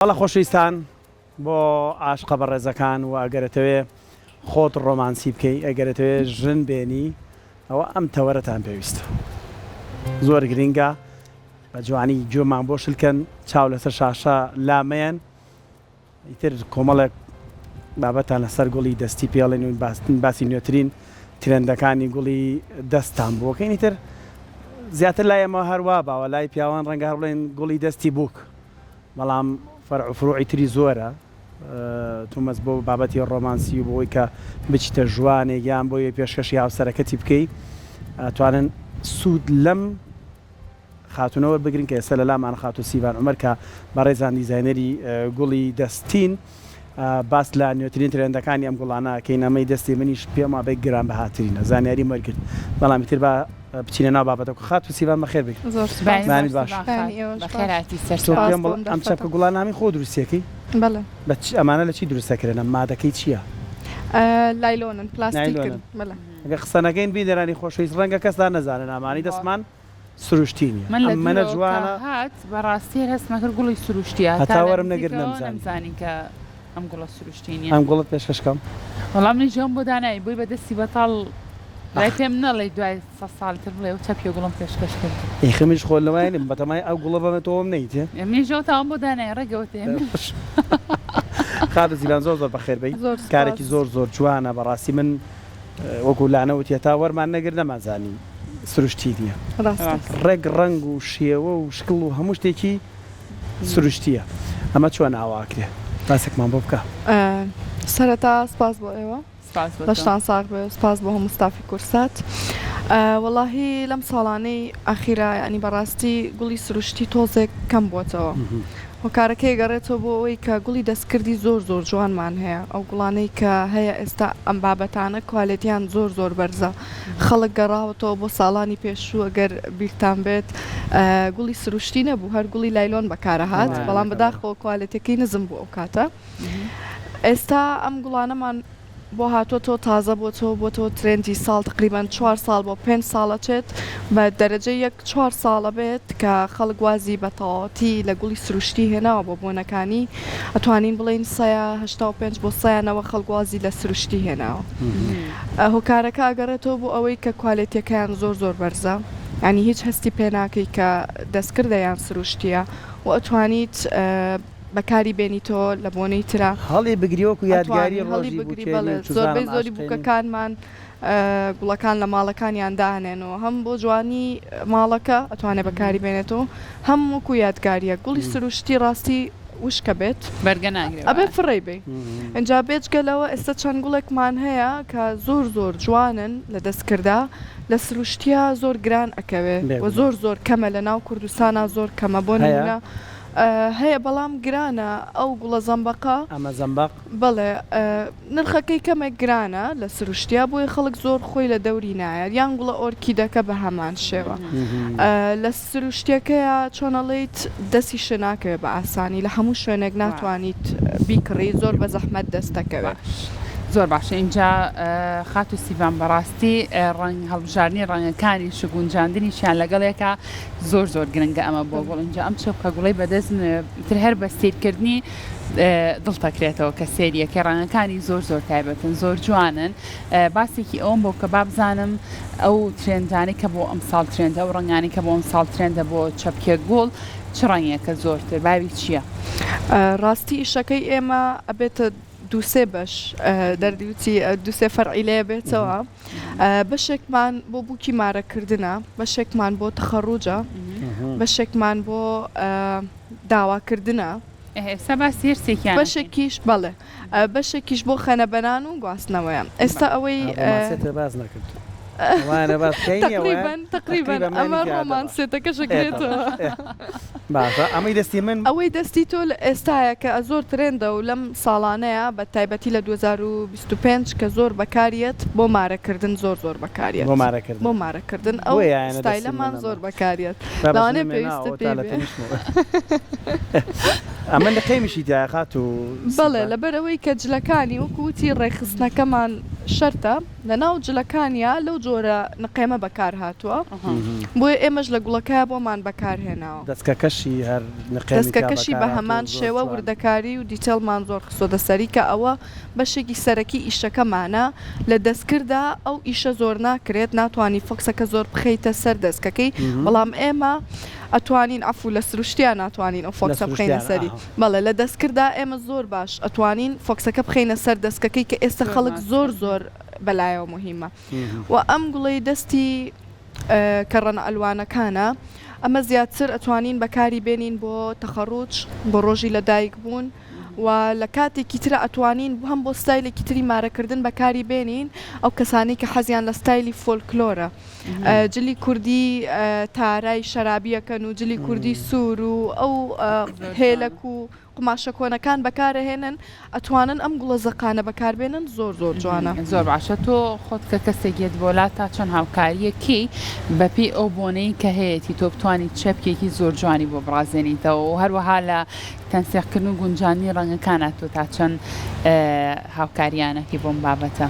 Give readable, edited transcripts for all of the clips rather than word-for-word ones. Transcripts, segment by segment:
بەڵێ خۆشەویستان بۆ عاشقە بەڕێزەکان و ئەگەر ئەتەوێ خۆت ڕۆمانسی بکەی ئەگەر ئەتەوێ ژن بێنی ئەوە ئەم تەوەرەتان پێویستە زۆر گرینگە بە جوانی گوێمان بۆ شلکەن چاو لەسەر شاشە لامەیەن ئیتر کۆمەڵێک بابەتان لەسەر گوڵی دەستی پێڵێن و باسی نوێترین ترێندەکانی گوڵی دەستتان بۆکەین ئیتر زیاتر لای ئێمە هەروا باوە لای پیاوان ڕەنگە هەر بڵێن گوڵی دەستی بووک بەڵام فەرع و فروعی تری زۆرە تومەز بۆ بابەتی ڕۆمانسی و بۆی کە بچیتە ژوانێک یان بۆی پێشکەشی هاوسەرەکەتی بکەی ئەتوانن سوود لەم خاتوونە وەربگرن کە ئێستا لە لامان خاتوو سیڤان عومەر کە بەڕێزان دیزاینەری گوڵی دەستین باس لە نوێترین ترێندەکانی ئەم گوڵانە ئەکەین، ئەمەی دەستی منیش پێم وابێ گرانبەهاترینە، زانیاریم وەرگرت، بەڵام ئیتر با بچینە ناو بابەتەکە. خاتوو سیڤان بەخێر بێی. زۆر سوپاس. بەیانیت باش. بەیانی ئێوەش باش. بەخێر هاتی سەر تۆ چاو. پێم سوپاس بۆ بڵێ ئەم ئەم دەرفەتە. چەپکە گوڵانامەی خۆت دروستی ئەکەی؟ بەڵێ. بە چ ئەمانە لە چی دروست ئەکرێن؟ ئەم مادەکەی چییە؟ لایلۆنن، پلاستیکن. نایلۆنن. بەڵێ. ئەگەر قسە نەکەین بینەرانی خۆشەویست ڕەنگە کەستان نەزانن ئەمانەی دەستمان سروشتی نیە من لە ئەمەنە دوورەوە کە جوانە. هات بەڕاستی هەر هەستم کرد گوڵی سروشتیە هەتا تا لە وەرم نەگرت نزیکەوە نەمزانی. نەمزانی کە ئەم گوڵە سروشتی نیە. ئەم گوڵەت پێشکەش کەم. وەڵا منیش ئەوم بۆ دانای بۆی بە دەستی بەتاڵ دوای ئەخ. پێم نەڵێی دوای سە ساڵی تر بڵێ ئەو چەپیە گوڵم پێشکەش کرد. ئیخ منیش خۆ لەوای نیم بەتەمای ئەو گوڵە بەمە تۆ وەم نەیتێ. منیش ئەو تاوەم بۆ دانای ڕێک ئەوە تێ. خاتوو زیلان زۆر زۆر بەخێر بێی زۆر کارێکی سوپاس. زۆر زۆر جوانە بەڕاستی من وەکو لانە وتی هەتا وەرمان نەگرت نەمانزانی سروشتی نیە ڕاستە. ڕێک ڕەنگ و شێوە و شکڵ و هەموو شتێکی سروشتیە ئەمە چۆن ئاوا ئەکرێ باسێکمان بۆ بکە. سەرەتا سپاس بۆ ئێوە سپاس بۆ تۆ. لەشتان ساغ بێ سپاس بۆ هەموو ستافی کورسات وەڵاهی لەم ساڵانەی ئاخیرا یانی بەڕاستی گوڵی سروشتی تۆزێک کەم بووەتەوە هۆکارەکەی ئەگەڕێتەوە بۆ ئەوەی کە گوڵی دەستکردی زۆر زۆر جوانمان هەیە، ئەو گوڵانەی کە هەیە ئێستا ئەم بابەتانە کوالێتیان زۆر زۆر بەرزە، خەڵک گەڕاوەتەوە بۆ ساڵانی پێشوو ئەگەر بیرتان بێت گوڵی سروشتی نەبوو هەر گوڵی لایلۆن بەکارەهات بەڵام بەداخەوە کوالێتیەکەی نزم بوو ئەو کاتە ئێستا ئەم گوڵانەمان بۆ هاتۆتەوە تازە بۆتەوە بۆتەوە ترێندی ساڵ تقریبەن چوار ساڵ بۆ پێنج ساڵ ئەچێت بە دەرەجەی یەک چوار ساڵە بێت کە خەڵک وازی بە تەواوەتی لە گوڵی سروشتی هێناوە بۆ بۆنەکانی ئەتوانین بڵێین سەیا 85 بۆ سەیا نەوە خەڵک وازی لە سروشتی هێناوە هۆکارەکە ئەگەڕێتەوە بۆ ئەوەی کە کوالێتیەکەیان زۆر زۆر بەرزە یانی هیچ هەستی پێ ناکەی کە دەستکردە یان سروشتیە و ئەتوانیت بەکاری بێنیتەوە لە بۆنەی ترا. هەڵی بگری وەکو یادگاری ئەتوانی هەڵی ڕۆژی بگری بوکێنی بەڵێ و چوزانم زۆربەی زۆری عاشقێنی. بوکەکانمان گوڵەکان لە ماڵەکانیان دائەنێن و هەم بۆ جوانی ماڵەکە ئەتوانێ بەکاری بێنێتەوە هەم وەکو یادگاریە گوڵی سروشتی ڕاستی وشکە بێت بەرگە ناگرێ ئەبێ وایە. فڕێی بەی ئینجا بێجگە لەوە ئێستا چەند گوڵێکمان هەیە کە زۆر زۆر جوانن لە دەستکردا لە سروشتیا زۆر گران ئەکەوێ و بێگومان. زۆر زۆر کەمە لە ناو کوردستانا زۆر کەمە بۆ هەیە؟ نمونە هەیە بەڵام گرانە ئەو گوڵە زەمبەقە. ئەمە زەمبەق؟ بەڵێ نرخەکەی کەمێک گرانە لە سروشتیا بۆیە خەڵک زۆر خۆی لە دەوری نایەت یان گوڵە ئۆرکیدەکە بە هەمان شێوە لە سروشتیەکەیا چۆن ئەڵێیت دەستیشت ناکەوێت بە ئاسانی لە هەموو شوێنێک ناتوانیت بیکڕی زۆر بە زەحمەت دەست دەکەوێت. زۆر باشە ئینجا خاتوو سیڤان بەڕاستی ڕەنگ هەڵبژاردنی ڕەنگەکانیش و گونجاندنیشیان لەگەڵ یەکا زۆر زۆر گرنگە ئەمە بۆ گوڵ ئینجا ئەم چەپکە گوڵەی بەدەست تر هەر بە سیرکردنی دڵ تەکرێتەوە کە سێریەکەی ڕەنگەکانی زۆر زۆر تایبەتن زۆر جوانن باسێکی ئەوم بۆ کە بابزانم ئەو ترێندانەی کە بۆ ئەم ساڵ ترێندە ئەو ڕەنگانی کە بۆ ئەم ساڵ ترێندە بۆ چەپکێ گوڵ چ ڕەنگێکە زۆرتر باوی چییە؟ ڕاستی ئیشەکەی ئێمە ئەبێتە دووسێ بەش دەردیوتی دووسێ فەرعی لێ بێتەوە. بەشێکمان بۆ بووکی مارەکردنە، بەشێکمان بۆ تەخەڕوجە، بەشێکمان بۆ داواکردنە. ئێستا باسی هەر سێکیان ئەکەین. بەشێکیش بەڵێ بەشێکیش بۆ خەنەبەنان و گواستنەوەیە. ئێستا ئەوەی. ڕۆمانسێتە باس نەکرد. ئەوانە باس بکەین تەقریبەن تەقریبەن ئەمە ڕۆمانسێتەکەش ئەگرێتەوە. باشە ئەمەی دەستی من. ئەوەی دەستی تۆ لە ئێستایە کە زۆر ترێندە و لەم ساڵانەیە بە تایبەتی لە 2025 کە زۆر بەکاریەت بۆ مارەکردن زۆر زۆر بەکاریەت بۆ مارەکردن بۆ مارەکردن ئەو بۆیە یانە دەستی ستایلەمان منە زۆر بەکاریەت با بەس لەوانەیە منم پێویستت هێناوە تا پێی لە بێ. تەنیشتمەوە ئەمە لقێمیشی تیایە خاتوو بەڵێ سیڤان. لەبەرئەوەی کە جلەکانی وەکو وتی ڕێکخستنەکەمان. شەرتە لە ناو جلەکانیا لەو جۆرە نقێمە بەکار هاتووە بۆیە ئێمەش لە گوڵەکەیا بۆمان بەکار هێناوە. دەسکەکەشی هەر نقێمی تیا دەسکەکەشی بەکار بە هاتووە هەمان زۆر شێوە جوان. وردەکاری و detail مان زۆر خستۆتە سەری کە ئەوە بەشێکی سەرەکی ئیشەکەمانە لە دەستکردا ئەو ئیشە زۆر ناکرێت ناتوانی focus ەکە زۆر بخەیتە سەر دەسکەکەی بەڵام ئێمە ئەتوانین عەفو لە سروشتیا ناتوانین ئەو لە focus ە بخەینە سروشتیانە سەری ئەها. بەڵێ لە دەستکردا ئێمە زۆر باش ئەتوانین focus ەکە بخەینە سەر دەسکەکەی کە ئێستا زۆر خەڵک ناسکە. زۆر زۆر بەلایەوە موهیمە و ئەم گوڵەی دەستی کە ڕەنە ئەلوانەکانە ئەمە زیاتر ئەتوانین بەکاری بێنین بۆ تەخەڕوج بۆ ڕۆژی لەدایک بوون و لە کاتێکی ترا ئەتوانین هەم بۆ ستایلێکی تری مارەکردن بەکاری بێنین ئەو کەسانەی کە حەزیان لە ستایلی فۆلکلۆرە جلی کوردی تارای شەرابیەکەن و جلی کوردی سوور و ئەو هێلەک و قوماشە کۆنەکان بەکارەهێنن ئەتوانن ئەم گوڵە زەقانە بەکاربێنن زۆر زۆر جوانە. زۆر باشە تۆ خۆت کە کەسێک یەت بۆ لات تا چەند هاوکاریەکەی بەپێی ئەو بۆنەی کە هەیەتی تۆ بتوانی چەپکێکی زۆر جوانی بۆ بڕازێنیتەوە و هەروەها لە تەنسیقکردن و گونجاندنی ڕەنگەکانا تۆ تا چەند هاوکاریانەکەی بۆم بابەتە؟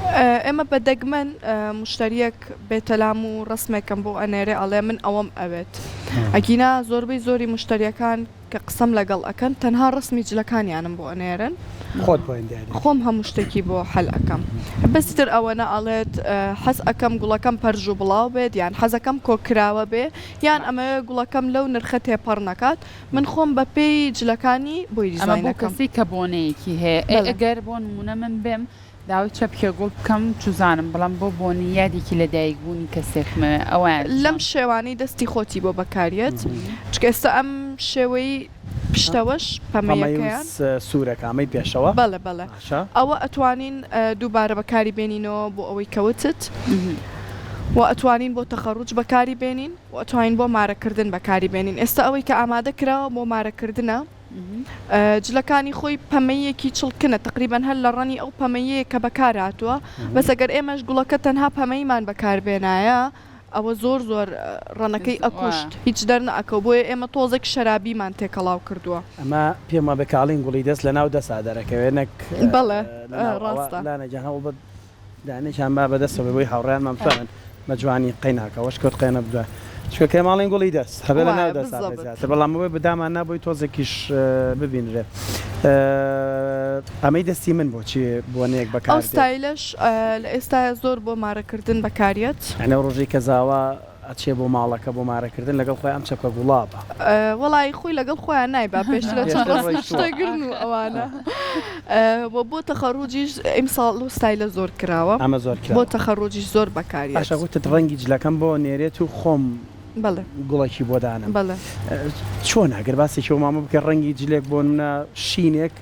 ئێمە بە دەگمەن موشتەریەک بێتە لام و ڕەسمێکم بۆ ئەنێرێ ئەڵێ من ئەوەم ئەوێت ئەگینا زۆربەی زۆری موشتەریەکان کە قسەم لەگەڵ ئەکەن تەنها ڕەسمی جلەکانیانم بۆ ئەنێرن. خۆت بۆیان دیاری خۆم هەموو شتێکی بۆ حەل ئەکەم بەس تر ئەوەنە ئەڵێت حەز ئەکەم گوڵەکەم پەرژ و بڵاو بێت یان حەزەکەم کۆکراوە بێ یان ئەمەوێ گوڵەکەم لەو نرخە تێپەڕ نەکات من خۆم بە پێی جلەکانی بۆی ئەمە دیزاین بۆ ئەکەم. کەسێک کە بۆنەیەکی هەیە ئەی بەڵێ. ئەگەر بۆ نموونە من بێم داوای چەپکێ گوڵ بکەم چوزانم بڵێم بۆ بۆنی یادێکی لە دایک بوونی کەسێکمەوێ ئەوەیان لەم چۆن؟ شێوانەی دەستی خۆتی بۆ بەکاریەت چونکە ئێستا ئەم شێوەی پشتەوەش پەمەیی و پەمەیەکەیان. سوورەکە ئەمەی پێشەوە بەڵێ بەڵێ باشە. ئەوە ئەتوانین دووبارە بەکاری بێنینەوە بۆ ئەوەی کە وتت و ئەتوانین بۆ تەخەڕوج بەکاری بێنین و ئەتوانین بۆ مارەکردن بەکاری بێنین ئێستا ئەوەی کە ئامادە کراوە بۆ مارەکردنە جلەکانی خۆی پەمەییەکی چڵکنە تەقریبەن هەر لە ڕەنی ئەو پەمەییەیە کە بەکار هاتووە بەس ئەگەر ئێمەش گوڵەکە تەنها پەمەییمان بەکار بێنایە ئەوە زۆر زۆر ڕەنەکەی ئەکوشت هیچ دەرنەئەکەوت بۆیە ئێمە تۆزێک شەرابیمان تێکەڵاو کردووە. ئەمە پێم وابێ کاڵین گوڵی دەست لەناو دەسا دەرەکەوێ نەک بەڵێ لەناو ئەوە ڕاستە. لانە گیان هەوڵ بە دانێکیان با بەدەستەوە بێ بۆی هاوڕێیانمان بتوانن بە جوانی قەیناکە وەش کەوت قەینە بدوای چونکە کەماڵین گوڵی دەست هەبێ لە ناو وایە دەسا بێ بالضبط. زیاتر بەڵام ئەوەی بدامان نا بۆی تۆزێکیش ببینرێ ئەمەی دەستی من بۆچی بۆنەیەک ئەو بەکار دێت؟ ستایلەش لە ئێستایا زۆر بۆ مارەکردن بەکاریەت. یانی ئەو ڕۆژەی کە زاوا ئەچێ بۆ ماڵەکە بۆ مارەکردن لەگەڵ خۆی ئەم چەپکە گوڵابە. وەڵایی خۆی لەگەڵ خۆیان نایبا پێشتر ئەچن پێشتر ڕەسمی ڕۆیشتووە. شتەگرن و ئەوانە و بۆ تەخەڕوجیش ئیمساڵ ئەو ستایلە زۆر کراوە ئەمە زۆر بۆ کراوە. تەخەڕوجیش زۆر بەکاریەت. باشە وتت ڕەنگی جلەکەم بۆ نێرێت و خۆم بەڵێ. گوڵەکی بۆ دانەم بەڵێ. چۆنە گەر باسێکی بۆ مامە بکەی ڕەنگی جلێک بۆ نمونە شینێک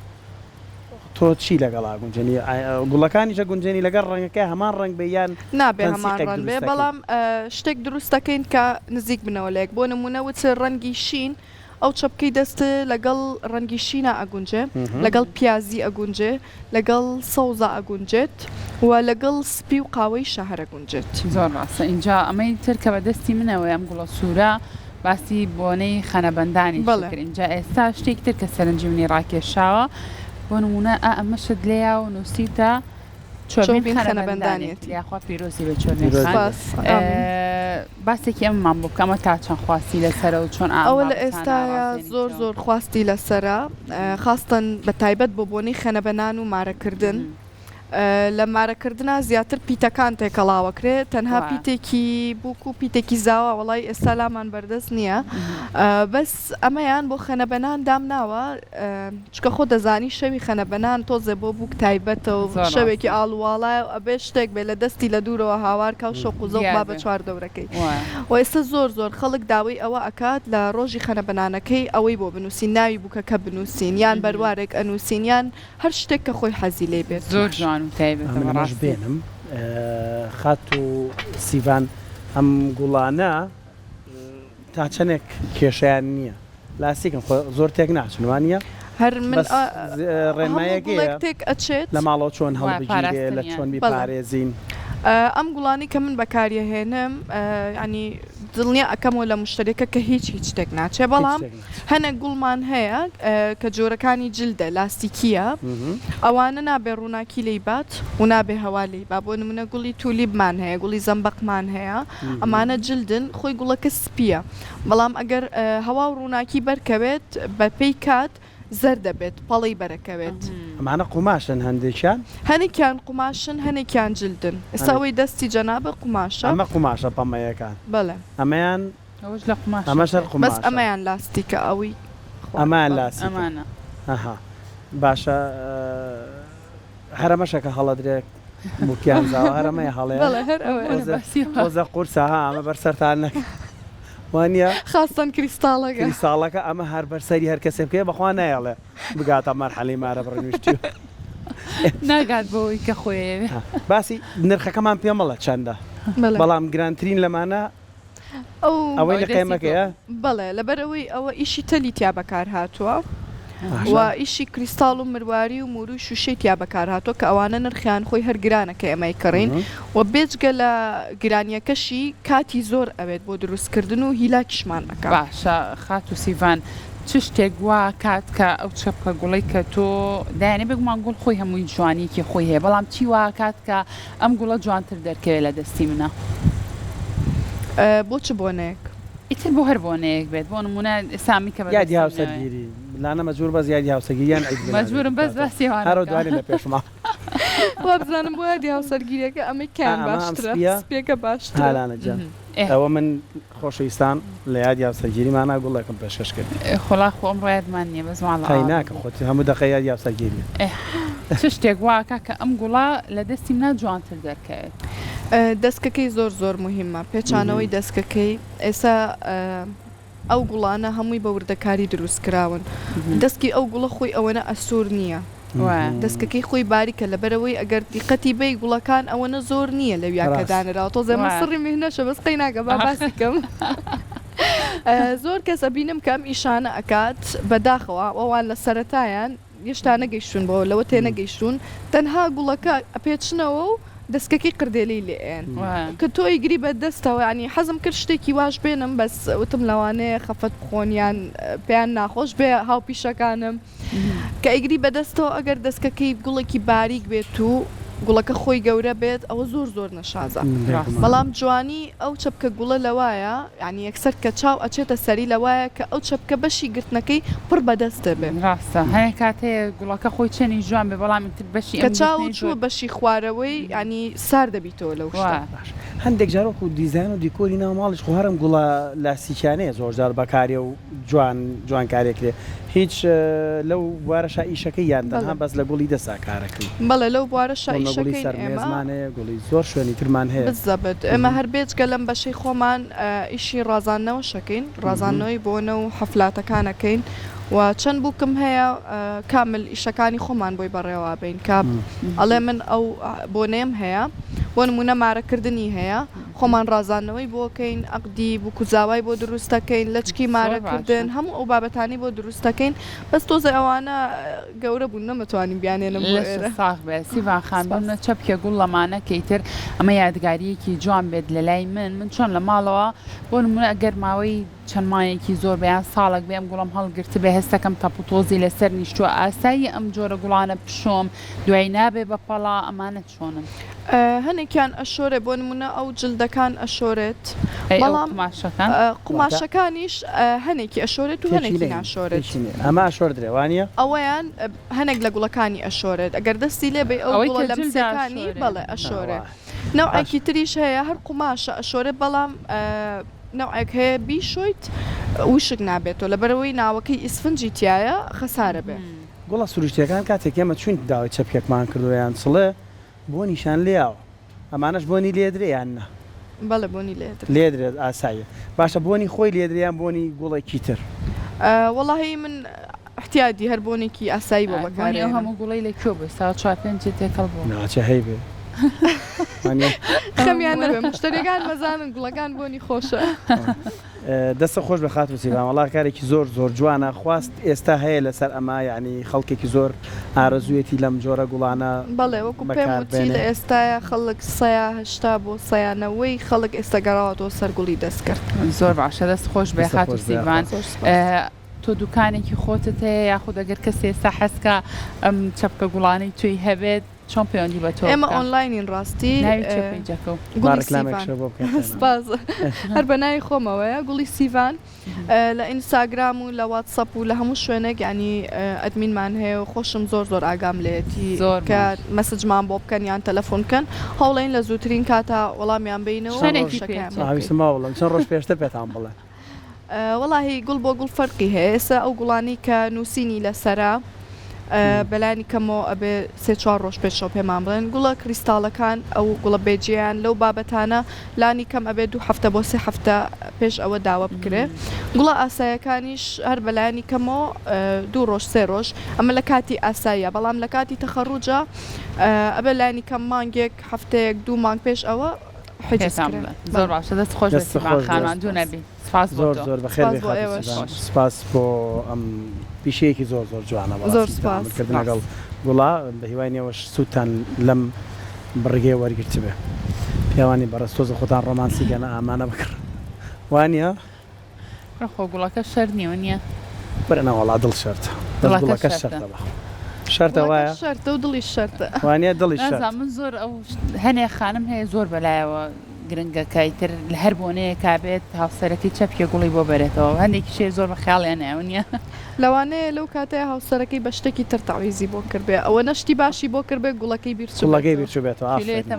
تۆ چی لەگەڵ ئەگونجێنی گوڵەکانیش ئەگونجێنی لەگەڵ ڕەنگەکەی هەمان ڕەنگ بێ یان نابێ هەمان تەنسیقێک ڕەنگ بێ دروست دەکەی؟ بەڵام شتێک دروست دەکەین کە نزیک بنەوە لە یەک بۆ نمونە وت ڕەنگی شین ئەو چەپکەی دەست لەگەڵ ڕەنگی شینا ئەگونجێ لەگەڵ پیازی ئەگونجێ لەگەڵ سەوزا ئەگونجێت و لەگەڵ سپی و قاوەیشا هەر ئەگونجێت. زۆر ڕاستە ئینجا ئەمەی تر کە بە دەستی منەوەیە ئەم گوڵە سوورە باسی بۆنەی خەنەبەندانیشی بەڵێ. کرد ئینجا ئێستا شتێکی تر کە سەرنجی منی ڕاکێشاوە بۆ نموونە ئا ئەمەشت لێیا و نووسیوتە چۆبین چۆبین خەنەبەندانێتی خەنەبەندانێتی. یاخوا پیرۆزی بێ چۆبین پیرۆز خان بێ. سوپاس ئامین. باسێکی ئەمەمان بۆ بکە ئەمە تا چەند خواستی لەسەرە و چۆن ئا ئەم ئەوە لە بابەتانە ئێستایا زۆر ئاڕازێنیتەوە؟ زۆر خواستی لەسەرە خاستەن بە تایبەت بۆ بۆنەی خەنەبەنان و مارەکردن لە مارەکردنا زیاتر پیتەکان تێکەڵاوەکرێ تەنها وایە. پیتێکی بووک و پیتێکی زاوا وەڵای ئێستا لامان بەردەست نییە بەس ئەمەیان بۆ خەنەبەنان دامناوە چونکە خۆت دەزانی شەوی خەنەبەنان تۆزێ بۆ بووک تایبەتە و زۆر شەوێکی ڕاستە. ئاڵوواڵایە و ئەبێ شتێک بێ لە دەستی لە دوورەوە هاوار کا و شەوق و زەوق دیار با بە بێ چواردەورەکەی وایە. و ئێستا زۆر زۆر خەڵک داوەی ئەوە ئەکات لە ڕۆژی خەنەبەنانەکەی ئەوەی بۆ بنووسین ناوی بووکەکە بنووسین یان بەروارێک ئەنووسین یان هەر شتێک کە خۆی حەزی لێی بێت. زۆر جوان و تایبەتە من ئەمەش بەڕاستی. بێنم خاتوو سیڤان ئەم گوڵانە تا چەنێک کێشەیان نییە لاستیکن خۆ زۆر تێک ناچن وانیە؟ هەر من بەس هەموو ڕێنمایەک گوڵێک هەیە تێک ئەچێت. لە ماڵەوە چۆن وایە هەڵبگیرێ لە پاراستنیان. چۆن بەڵێ. بیپارێزین؟ ئەم گوڵانەی کە من بەکاریەهێنم یانی دڵنیا ئەکەمەوە لە مشتەریەکە کە هیچ هیچ شتێک ناچێ بەڵام هەنێک گوڵمان هەیە کە جۆرەکانی جلدە لاستیکیە ئەوانە نابێ ڕووناکی لێی بات و نابێ هەوا لێی با بۆ نمونە گوڵی تولیبمان هەیە گوڵی زەمبەقمان هەیە ئەمانە جلدن خۆی گوڵەکە سپیە بەڵام ئەگەر هەوا و ڕووناکی بەرکەوێت بە پێی کات زەرد دەبێت پەڵەی بەرەکەوێت. ئەمانە قوماشن هەندێکیان؟ هەنێکیان قوماشن هەنێکیان جلدن ئێستا ئەوەی دەستی جەنابت قوماشە. ئەمە قوماشە پەمەیەکان. بەڵێ. ئەمەیان ئەوەش لە قوماشە ئەمەش هەر قوماشە. بەس ئەمەیان لاستیکە ئەوەی خوارد. ئەمەیان لاستیکە. ئەمانە. ئەها باشە هەر ئەمەشە کە هەڵەدرێ بووکیان زاوا هەر ئەمەیە هەڵەیە؟ بەڵێ هەر ئەوەیە. تۆزە قورسە ها ئەمە بەر سەرتان نەکا وانیە؟ خاستەن کریستاڵەکە. کریستاڵەکە ئەمە هەر بەر سەری هەر کەسێ بکەوێ بەخوا نایەڵێ بگاتە مەرحەلەی مارە بڕین و شتی وا. ناگات بەوەی کە خۆی ئەیەوێ. باسی نرخەکەمان پێ مەڵێ چەندە بەڵام گرانترین لەمانە ئەوەی لە قەیمەکەیە؟ بەڵێ لەبەرئەوەی ئەوە ئیشی تەلی تیا بەکار هاتووە و ئیشی کریستاڵ و مرواری و موروی شوشەی تیا بەکار هاتووە کە ئەوانە نرخیان خۆی هەر گرانە کە ئێمە ئەیکڕین و بێجگە لە گرانیەکەشی کاتی زۆر ئەوێت بۆ دروست کردن و هیلاکیشمان ئەکا. باشە خاتوو سیڤان چ شتێک وا ئەکات کە ئەو چەپکە گوڵەی کە تۆ دایەنێ بێگومان گوڵ خۆی هەمووی جوانیەکی خۆی هەیە بەڵام چی وا ئەکات کە ئەم گوڵە جوانتر دەرکەوێ لە دەستی منە. بۆ چ بۆنەیەک؟ ئیتر بۆ هەر بۆنەیەک بێت بۆ نموونە ئێستا ئەمی کە بە یادی دەستم نەوێ. هاوسەرگیری لانە مەجبوور بەس یادی هاوسەرگیری یان عید میلادێک مەجبوورم بەس بکاتەوە باسی ئەوانە هەر ئەو بکەم. دوانەی لە پێشمە. وابزانم بۆ یادی هاوسەرگیریەکە ئەمەی ئا کەیان ئەمە ئەم باشترە سپیە سپیەکە ها باشترە. لانە گیان ئێ. ئەوە من خۆشەویستان لە یادی هاوسەرگیریمانا گوڵێکم پێشکەش کردی. ئێ خوڵا خۆ ئەمڕۆ یادمان نیە بەس ماڵە قەی ئاوا ناکە بوو. خۆت هەموو دەقە یادی هاوسەرگیریە. ئێ چ شتێک وا ئەکا کە ئەم گوڵە لە دەستی منا جوانتر دەرکەوێت؟ دەسکەکەی زۆر زۆر موهیمە پێچانەوەی دەسکەکەی ئێستا ئەو گوڵانە هەمووی بە وردەکاری دروست کراون دەسکی ئەو گوڵە خۆی ئەوەنە ئەستوور نییە دەسکەکەی خۆی باریکە لەبەرئەوەی ئەگەر دیقەتی بەی گوڵەکان ئەوەنە زۆر نییە لەویا کە دانراوە تۆزێ من سڕی میهنەشە بەس قەی ناکە با باسی کەم زۆر کەس ئەبینم کە ئەم ئیشانە ئەکات بەداخەوە ئەوان لە سەرەتایان هێشتا نەگەیشتوون بەوە لەوە تێنەگەیشتوون تەنها گوڵەکە ئەپێچنەوە و دەسکەکەی قردێلەی لێ ئەیەن کە تۆ ئەیگری بە دەستەوە یانی حەزم کرد شتێکی واش بێنم بەس وتم لەوانەیە خەفەت بخۆن یان پێیان ناخۆش بێ هاوپیشەکانم کە ئەیگری بە دەستەوە ئەگەر دەسکەکەی گوڵێکی باریک بێت و گوڵەکە خۆی گەورە بێت ئەوە زۆر زۆر نەشازە بەڵام جوانی ئەو چەپکە گوڵە لەوایە یانی یەکسەر کە چاو ئەچێتە سەری لەوایە کە ئەو چەپکە بەشی گرتنەکەی پڕ بە دەست دەبێ. ڕاستە هەنێ کات هەیە گوڵەکە خۆی چەنی جوان بێ بەڵام ئیتر بەشی کە ئەم چاوت گرتنەی چووە زۆر. بەشی خوارەوەی یانی سار دەبیتەوە لەو شتە. وایە. باشە هەندێک جار وەکو دیزاین و دیکۆری ناو ماڵیش خۆ هەر ئەم گوڵە لاستیکیانەیە زۆر جار بەکارێ و جوان جوانکاری ئەکرێ هیچ لەو بوارەشا ئیشەکەی یان تەنها بەڵێ. بەس لە گوڵی دەسا کارەکەی؟ بەڵێ لەو بوارەشا بۆ نمونە گوڵی ئیشەکەین سەر ئێمە. مێزمان هەیە گوڵی زۆر شوێنی ترمان هەیە. بزەبت ئێمە هەر بێجگە لەم بەشەی خۆمان ئیشی ڕازاندنەوەش ئەکەین ڕازاندنەوەی بۆنە و حەفلاتەکان ئەکەین و چەند بووکم هەیە کامل ئیشەکانی خۆمان بۆی بەڕێوە ئەبەین کە ئەڵێ من ئەو بۆنەیەم هەیە بۆ نموونە مارەکردنی هەیە خۆمان ڕازاندنەوەی بۆ ئەکەین عەقدی بووک و زاوای بۆ دروست ئەکەین لەچکی زۆر مارەکردن باشە. هەموو ئەو بابەتانەی بۆ دروست ئەکەین بەس تۆزێ ئەوانە گەورە بوون نەمەتوانی بیانێنم بۆ لەشت ئێرە. ساغ بێ سیڤان خان سپاس. بمنە چەپکێ گوڵ لەمانە کە ئیتر ئەمە یادگاریەکی جوان بێت لەلای من من چۆن لە ماڵەوە بۆ نمونە ئەگەر ماوەی چەند مانگێکی زۆر بێ یان ساڵێک بێ ئەم گوڵەم هەڵگرتبێ هەستەکەم تەپ و تۆزی لەسەر نیشتووە ئاساییە ئەم جۆرە گوڵانە بشۆم دوای نابێ بە پەڵا ئەمانە چۆنن؟ هەنێکیان ئەشۆرێ بۆ نمونە ئەو جلدەکان ئەشۆرێت ئەی ئەو بەڵام قوماشەکان؟ واتە قوماشەکانیش هەنێکی ئەشۆرێت و تێکی هەنێکی نەین ناشۆرێت. تێکی نەین ئەمە ئەشۆردرێ وانیە؟ ئەوەیان هەنێک لە گوڵەکانی ئەشۆرێت ئەگەر دەستی لێ بەی ئەو ئەوەی گوڵە کە جلدە لەمسەکانی ئەشۆرێ. بەڵێ ئەشۆرێ ئاوا نەوعێکی باشە. تریش هەیە هەر قوماشە ئەشۆرێ بەڵام نەوعێک هەیە بیشۆیت وشک نابێتەوە لەبەرئەوەی ناوەکەی ئیسفنجی تیایە خەسارە بێ. گوڵە سروشتیەکان کاتێک ئێمە چوین داوای چەپکێکمان کردوە یان چڵێ بۆنیشان لێیاوە ئەمانەش بۆنی لێدرێ یان نا؟ بەڵێ بۆنی لێدرێ. لێدرێت ئاساییە باشە بۆنی خۆی لێدرێ یان بۆنی گوڵێکی تر؟ وەڵاهی من احتیادی هەر بۆنێکی ئاسایی بۆ بۆنی ئەو بەکارئێنم. هەموو گوڵەی لە کوێ بوو ئێستا چوار پێنجی تێکەڵ بووە. ناچێ هەیبێ. خەمیان نەبێ مشتەریەکان مەزانن گوڵەکان بۆنی خۆشە. دەستت خۆش بێ خاتوو سیڤان وەڵا کارێکی زۆر زۆر جوانە خواست ئێستا هەیە لەسەر ئەمە یانی خەڵکێکی زۆر ئارەزوویەتی لەم جۆرە گوڵانە بەڵێ وەکو پێم بەکار وتی بێنێ. لە ئێستایا خەڵک سەیا 80 بۆ سەیا نەوەی خەڵک ئێستا گەڕاوەتەوە سەر گوڵی دەستکرد. زۆر باشە دەست خۆش بێ دەستت خاتوو خۆش بێ سیڤان. زۆر سوپاس. تۆ دوکانێکی خۆتت هەیە یاخود ئەگەر کەسێ ئێستا حەزکا ئەم چەپکە گوڵانەی تۆی هەبێت چۆن پەیوەندی بە تۆ ئێمە بکا؟ ئۆنلاینین ڕاستی ناوی چیە پەیجەکە و؟ با گوڵی ڕیکلامێک سیڤان شە بۆ بکەین پێمان. سپاس هەر بە ناوی خۆمەوەیە گوڵی سیڤان لە ئینستاگرام و لە واتسەپ و لە هەموو شوێنێک یانی ئەدمینمان هەیە و خۆشم زۆر زۆر ئاگام لێیەتی زۆر کە باش. مەسجمان بۆ بکەن یان تەلەفۆن بکەن هەوڵەین لە زووترین کاتا وەڵامیان بەینەوە و چەند چەنێکی ڕۆژ پێ شەکایان چێ؟ بۆ بکەین. ویستم وا بڵێم چەند ڕۆژ پێشتر پێتان بڵێن. وەڵاهی گوڵ بۆ گوڵ فەرقی هەیە ئێستا ئەو گوڵانەی کە نووسینی لەسەرە بەلانی کەمەوە ئەبێ سێ چوار ڕۆژ پێشەوە پێمان بڵێن گوڵە کریستاڵەکان ئەو گوڵە بێجێیان لەو بابەتانە لانی کەم ئەبێ دوو هەفتە بۆ سێ هەفتە پێش ئەوە داوە بکرێ گوڵە ئاسایەکانیش هەر بەلایانی کەمەوە دوو ڕۆژ سێ ڕۆژ ئەمە لە کاتی ئاساییە بەڵام لە کاتی تەخەڕوجە ئەبێ لانی کەم مانگێک هەفتەیەک دوو مانگ پێش ئەوە حجز پێتان کرێ بڵێ زۆر بەڵێ. باشە دەست خۆش بێ دەست سیڤان خۆش خان بێ. ماندوو سپاس. نەبی سپاس بۆ زۆر تۆ. زۆر بەخێر سپاس بێی بۆ خاتوو ئێوەش. سیڤان خۆش. سپاس بۆ ئەم پیشەیەکی زۆر زۆر جوانە زۆر بەڕاستی سپاس. تەعامول کردن سپاس. لەگەڵ گوڵا بە هیوای ئێوەش سوودتان لەم بڕگەیە وەرگرتبێ پیاوانی بەڕێز تۆزە خۆتان ڕۆمانسی کەن ئامانە بکڕن وانیە؟ کورە خۆ گوڵەکە شەرت نیە وەنیە؟ کورە نەوەڵا دڵ شەرتە بەس دڵەکە گوڵەکە شەرتە. شەرتە بەخوا شەرتە گوڵەکە وایە؟ شەرتە و دڵیش شەرتە. وانیە دڵیش شەرتە. نازانم من زۆر ئەو هەنێ خانم هەیە زۆر بەلایەوە گرنگە کە ئیتر لە هەر بۆنەیەکا بێت هاوسەرەکەی چەپکێ گوڵی بۆ بەرێتەوە هەندێکیش هەیە زۆر بە خەیاڵیان نایە وەنیە؟ لەوانەیە لەو کاتەیا هاوسەرەکەی بە شتێکی تر تەعویزی بۆ کردبێ ئەوەنە شتی باشی بۆ کردبێ گوڵەکەی بیر گوڵەکەی چوبێتەوە. بیر چوبێتەوە کیلۆیەتە ئافەرین.